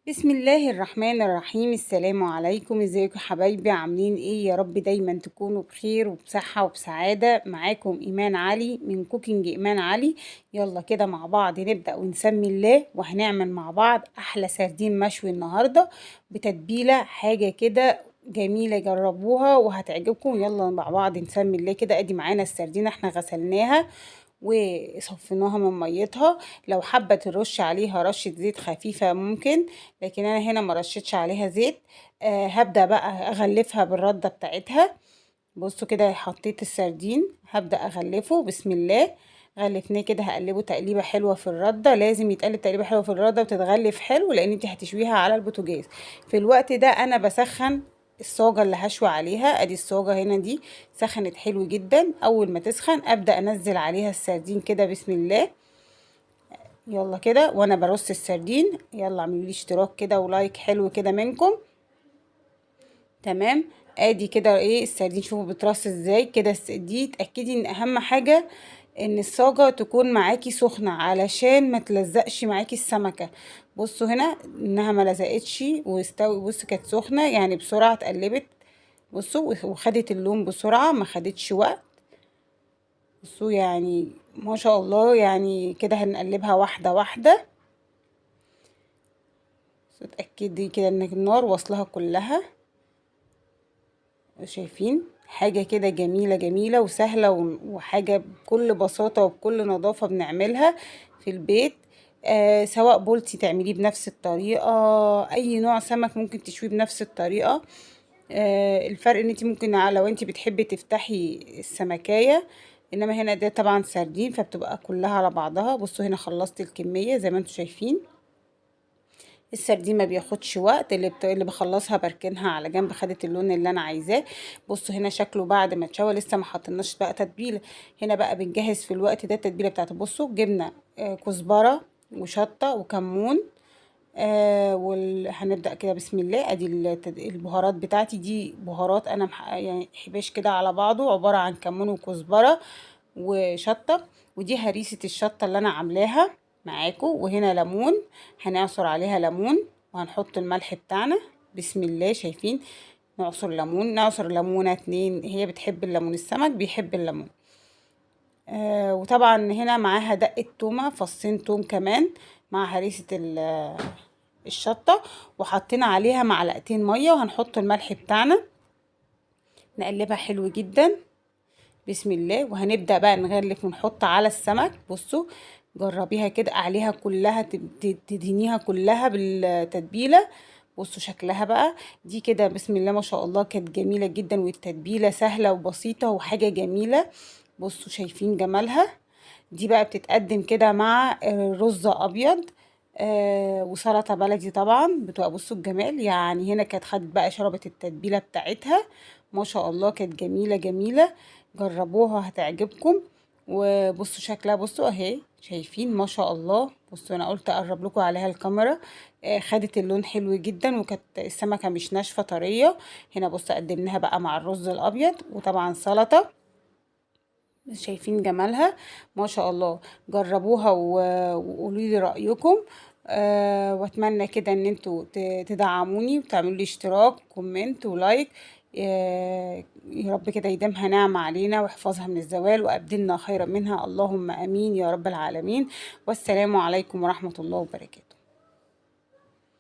بسم الله الرحمن الرحيم. السلام عليكم، ازيكم حبايبي؟ عاملين ايه؟ يا رب دايما تكونوا بخير وبصحة وبسعادة. معاكم ايمان علي من cooking ايمان علي. يلا كده مع بعض نبدأ ونسمي الله، وهنعمل مع بعض احلى سردين مشوي النهاردة بتتبيلة حاجة كده جميلة، جربوها وهتعجبكم. يلا مع بعض نسمي الله كده. ادي معانا السردين، احنا غسلناها وصفيناها من ميتها. لو حابة ترش عليها رشه زيت خفيفة ممكن، لكن انا هنا ما رشيتش عليها زيت. هبدا بقى اغلفها بالردة بتاعتها. بصوا كده، حطيت السردين، هبدا اغلفه. بسم الله. غلفناه كده، هقلبه تقليبه حلوة في الردة. لازم يتقلب تقليبه حلوة في الردة وتتغلف حلو، لان انت هتشويها على البوتاجاز. في الوقت ده انا بسخن الصاجه اللي هشوي عليها. ادي الصاجه هنا دي سخنت حلو جدا. اول ما تسخن ابدا انزل عليها السردين كده. بسم الله. يلا كده وانا برص السردين. يلا اعملوا لي اشتراك كده و like حلو كده منكم. تمام، ادي كده ايه السردين، شوفوا بترص ازاي كده. دي اتاكدي ان اهم حاجة ان الصاجه تكون معاكي سخنة علشان ما تلزقش معاكي السمكة. بصوا هنا انها ما لزقتش واستوي. بصوا كانت سخنة يعني بسرعة اتقلبت. بصوا وخدت اللون بسرعة، ما خدتش وقت. بصوا يعني ما شاء الله. يعني كده هنقلبها واحدة واحدة. اتاكدي كده ان النار واصلها كلها. شايفين حاجة كده جميلة جميلة وسهلة وحاجه بكل بساطة وبكل نظافة بنعملها في البيت. سواء بولتي تعمليه بنفس الطريقة، اي نوع سمك ممكن تشويه بنفس الطريقة. الفرق ان انت ممكن لو انت بتحبي تفتحي السمكايه، انما هنا ده طبعا سردين فبتبقى كلها على بعضها. بصوا هنا خلصت الكمية زي ما انتم شايفين. السردين ما بياخدش وقت، اللي بخلصها بركنها على جنب، خدت اللون اللي انا عايزاه. بصوا هنا شكله بعد ما اتشوى، لسه ما حطيناش بقى تتبيله. هنا بقى بنجهز في الوقت ده التتبيله بتاعته. بصوا جبنا كزبره وشطه وكمون، وهنبدأ كده بسم الله. ادي البهارات بتاعتي، دي بهارات انا يعني حباش كده على بعضه، عبارة عن كمون وكزبرة وشطة، ودي هريسة الشطة اللي انا عاملاها معاكم. وهنا ليمون، هنعصر عليها ليمون وهنحط الملح بتاعنا. بسم الله. شايفين نعصر ليمون، نعصر ليمونة 2، هي بتحب الليمون، السمك بيحب الليمون. وطبعا هنا معاها دقة تومة، فصين توم كمان مع هريسة الشطة، وحطينا عليها معلقتين مية، وهنحط الملح بتاعنا. نقلبها حلو جدا بسم الله. وهنبدأ بقى نغلف ونحط على السمك. بصوا جربيها كده عليها كلها، تدهنيها كلها بالتتبيلة. بصوا شكلها بقى دي كده بسم الله ما شاء الله، كانت جميلة جدا، والتتبيلة سهلة وبسيطة وحاجة جميلة. بصوا شايفين جمالها. دي بقى بتتقدم كده مع رز ابيض، وسلطة بلدي طبعا. بتبقى بصوا الجمال. يعني هنا كانت خدت بقى شربت التتبيله بتاعتها ما شاء الله، كانت جميلة جميلة. جربوها هتعجبكم. وبصوا شكلها، بصوا اهي شايفين ما شاء الله. بصوا انا قلت اقرب لكم عليها الكاميرا. خدت اللون حلو جدا، وكانت السمكة مش ناشفة طرية. هنا بصوا قدمناها بقى مع الرز الابيض وطبعا سلطة. شايفين جمالها ما شاء الله. جربوها وقولوا لي رايكم. واتمنى كده ان انتوا تدعموني وتعملوا لي اشتراك comment و like. يا رب كده يديمها نعمة علينا ويحفظها من الزوال وأبدلنا خيرا منها، اللهم امين يا رب العالمين. والسلام عليكم ورحمة الله وبركاته.